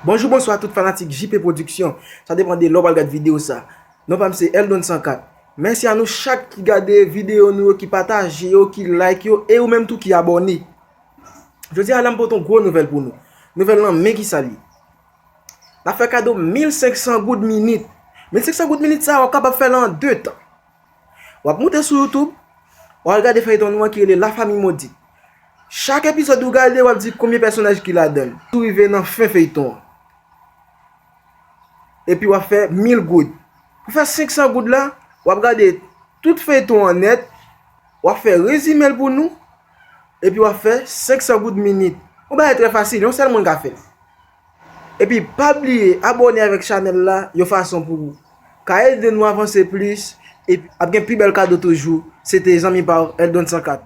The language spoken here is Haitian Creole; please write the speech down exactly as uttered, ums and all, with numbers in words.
Bonjou, bonswa tout fanatik J P Production. Sa depann de lè w pral gad videyo sa. Non pa m se Eldon san kat. Mèsi a nou chak ki gade videyo nou yo, ki pataje yo, ki like yo, e ou menm tou ki abòne. Jodi a la m pote yon gwo nouvèl pou nou. Nouvèl lan men ki sa l ye. N ap fè kado mil senk san goud minit. Mil senk san goud minit sa a, w ap kapab fè l an de tan. W ap moute sou YouTube, w al gade feyton nou an ki rele La Famille Maudite. Chak epizòd ou gade, w ap di konbyen pèsonaj ki ladan l. Ou rive nan fen feyton an. Epi w ap fè mil goud. Pou fè senk san goud la, w ap gade tout feyton an nèt, w ap fè rezime l pou nou, epi w ap fè senk san goud minit. Yon bagay trè fasil, yon sèl moun ka fè l. Epi pa bliye abòne avèk chanèl la, yon fason pou ou ka ede nou avanse plis, epi ap gen pi bèl kado toujou. Se te zanmi pa w, Eldon san kat.